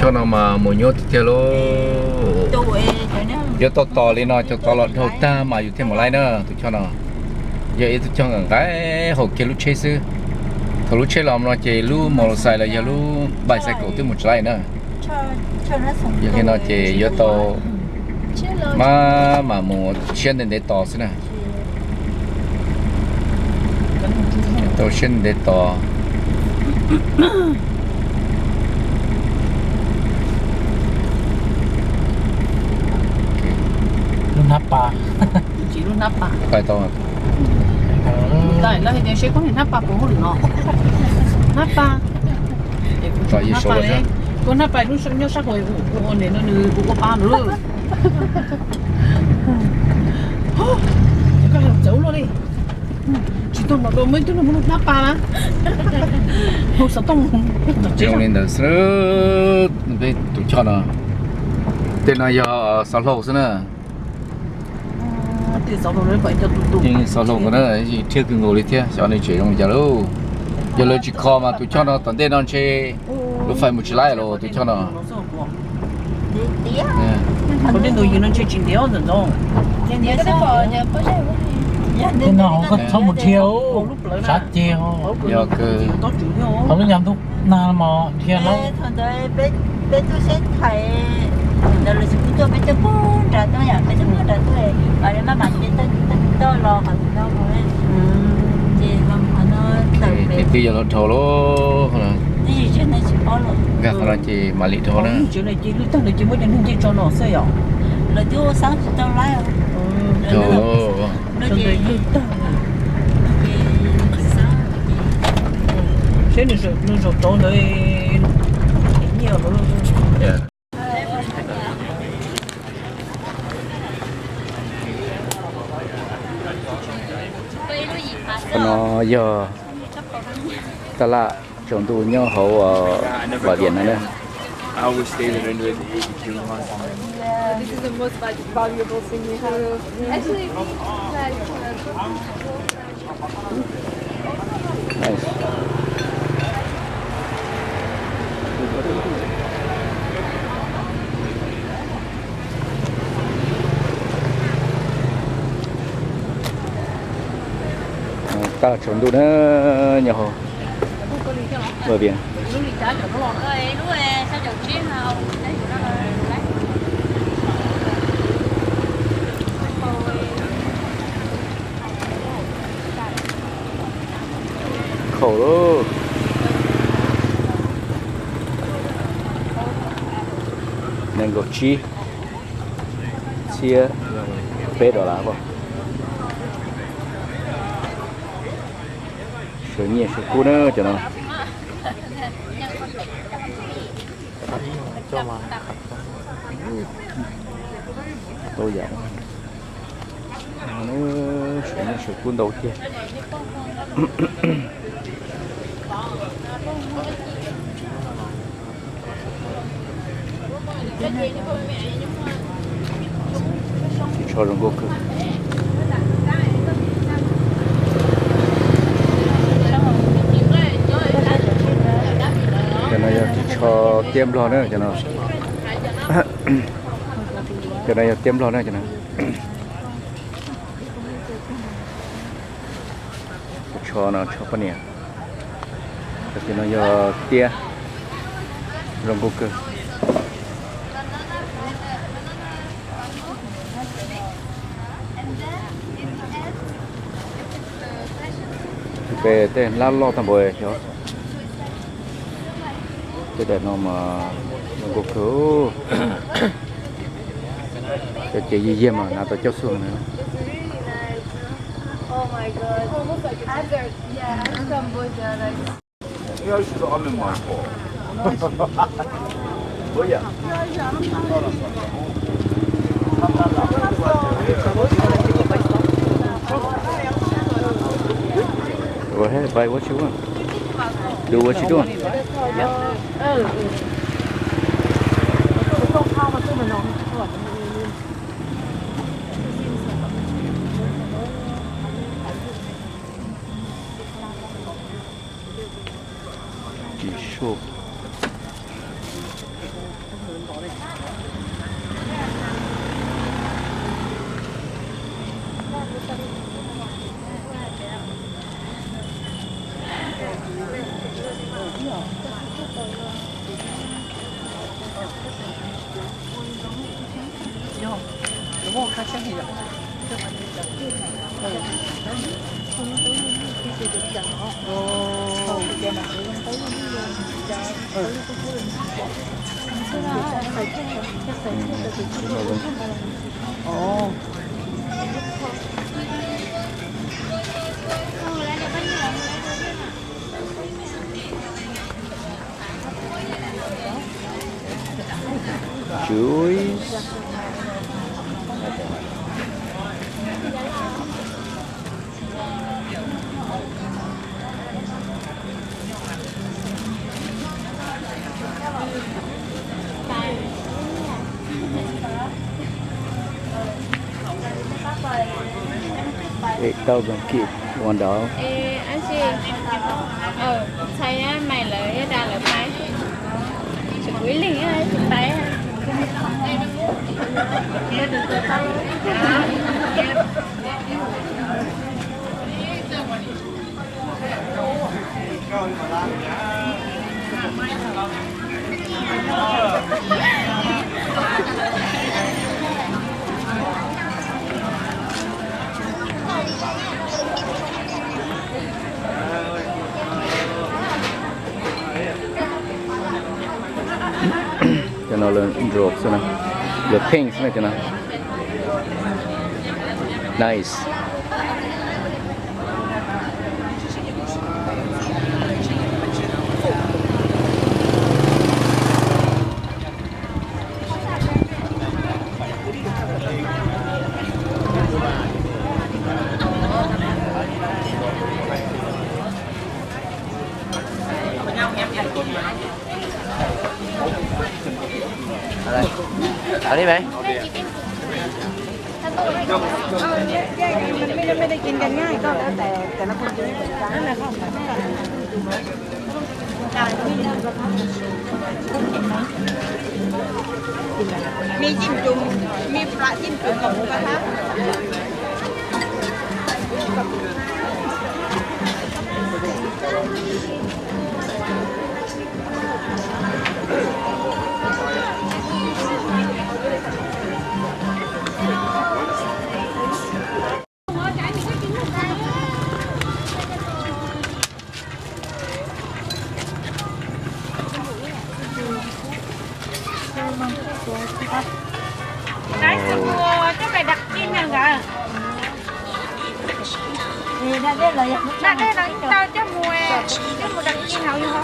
Choj no mas mus nyuaj tiag tiag lauj. Yuav tau tos li no cov tod los dhau tag mas yus thiaj mus laib na. Tus choj no yog ib tug choj nqaim nqaim haum kiag lub tsheb xwb. Thaum lub tsheb los no ces lub mos los xais los yog lub bicycle twb mus tsis laib na. Yog li no ces yuav tau maj mam mus siab ntev ntev tos xwb na. Tau siab ntev tos. Lub hnab pa. Tsis lub hnab pa. Pais tau. Lawv hais tias seb koj niag hnab pa puas hauj lwm no. Hnab pa. Koj hnab pa lub nyob sab hauv kuv ua nim no nws kuv ua pa nws. Koj txawv ua luaj li. Tsis tau los muaj ib tug muaj lub hnab pa na. Hau xov tooj. Zoo li ntawd xwb, peb tus choj no. Tej no yog xov hlau xwb na. Yeej xov hlau nkaus na, thiab kawg nkaus li thiab, xyov nws tseem zoo li cas lauj. Yog lawv tsis kho mas tus choj no tom ntej no ntshe lub fais mus tsis laib los tus choj no. Tej no koj txhob mus dhia, sab ceg. Yog kawg. Thaum lub nyam ntuj nag mos dhia lawm. Ces twb yog los dhau lawm. Nkag qhov no ces mam li dhau na. Dhau lawm. Seb nws zaum rau ntawd nyiaj. Qhov no yog tab laj tsaus ntuj nyob hauv Vim Diam no na. Tab laj tsaus ntuj na, nyob hauv Vim Diam. Khaum lauj. Nees nkaum tsib txhiab peb dollar pom. Sawv nyiaj sawv kub na cov no. Tau yam sawv nyiaj sawv kub ntau tiag. Ris tsho zoo nkauj kawg. Cov no yog ris tsho tiab nplog na cov no. Cov no yog tiab nplog na cov no. Tus tsho no tsho poj niam. Cov no yog tiab zoo nkauj kawg. Pem tej hlab loj tag npaum xyov. Tej daim no mas zoo nkauj kawg. Cov ces yig yig mas hnav tau coj xuaj na. Go ahead, buy what you want. Do what you doing. Ris tsho. Juice. Eight thousand kib ua ntawd. Txhais maiv lawv ib dag lawv pais, tsis kuv ib leeg tsis pais. Cov no lawv nruas xwb na, lawv pheej xwb na cov no. Nice. Ở đây. Ở đây mày. มันไม่ได้กินกันง่ายก็แล้วแต่แต่ละคนจะไม่เหมือนกัน มีจิ้มจุ่ม มีปลาจิ้มจุ่มกับหมูกระทะ Cái sữa chua, cái này đặc trưng nè gà. Nè, đây là tao cho mùi, cho mùi đặc trưng hậu như hổ.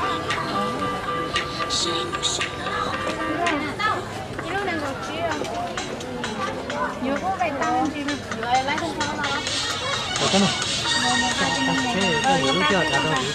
Ủa, cái này. Cái này, cái này, cái này,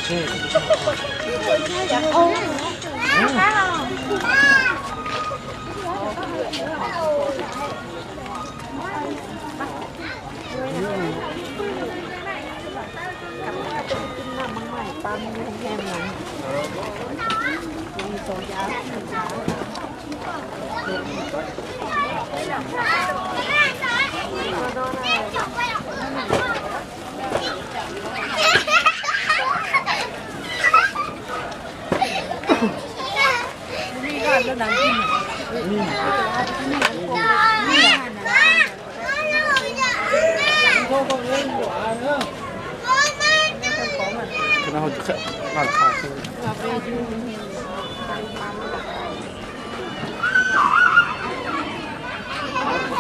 cái này. Cái nó hơi khẽ, nó là hơi khẽ.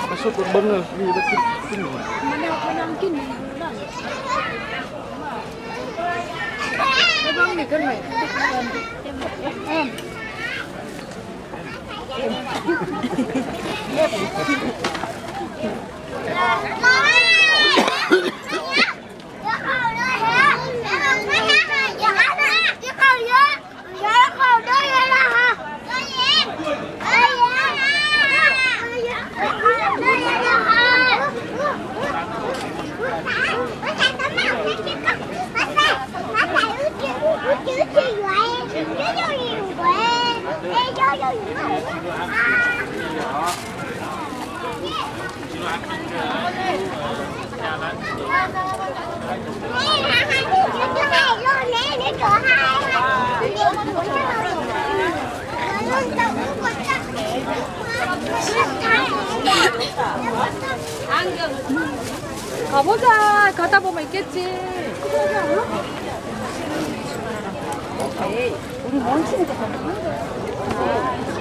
Cái sốt bơng bơng rồi, như nó kinh, kinh rồi. Nó bơng thì cân này. Qhov pub tag, qhov tag puas meem kiag tsis?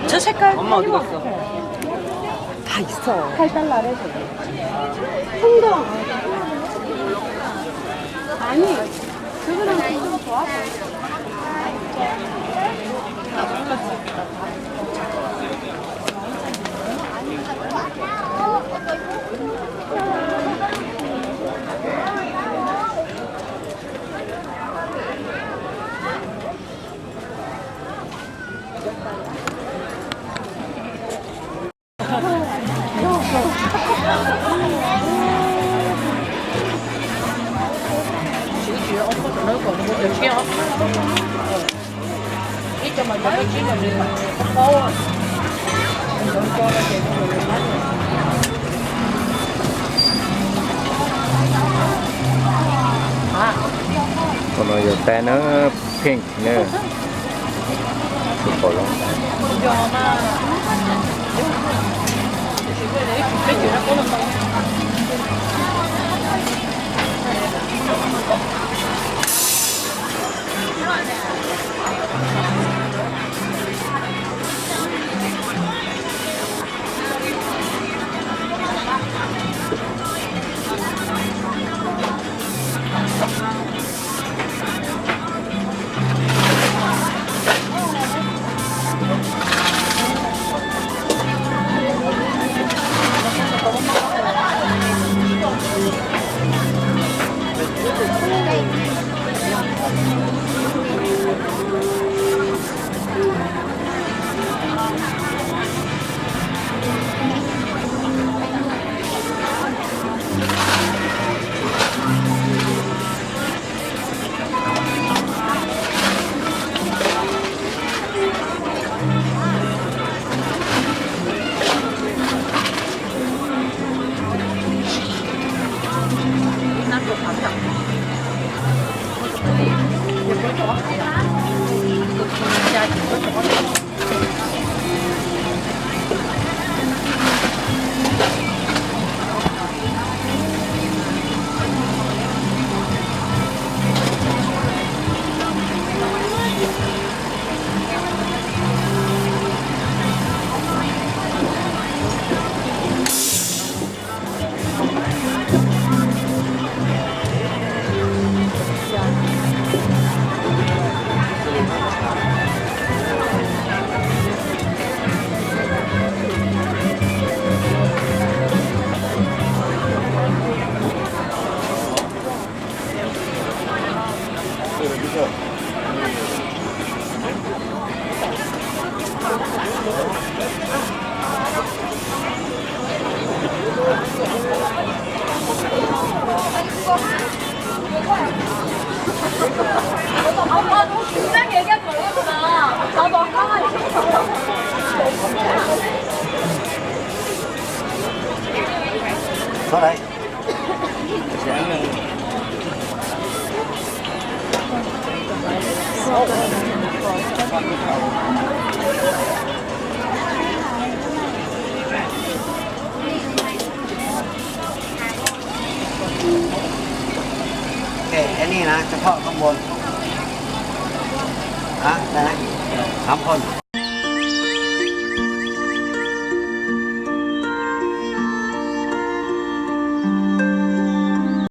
Txhob saib kawg. Thais xo. Qhov no yog tais na, pheej na. Ok,อันนี้นะ เฉพาะข้างบน นะ ได้นะ สามคน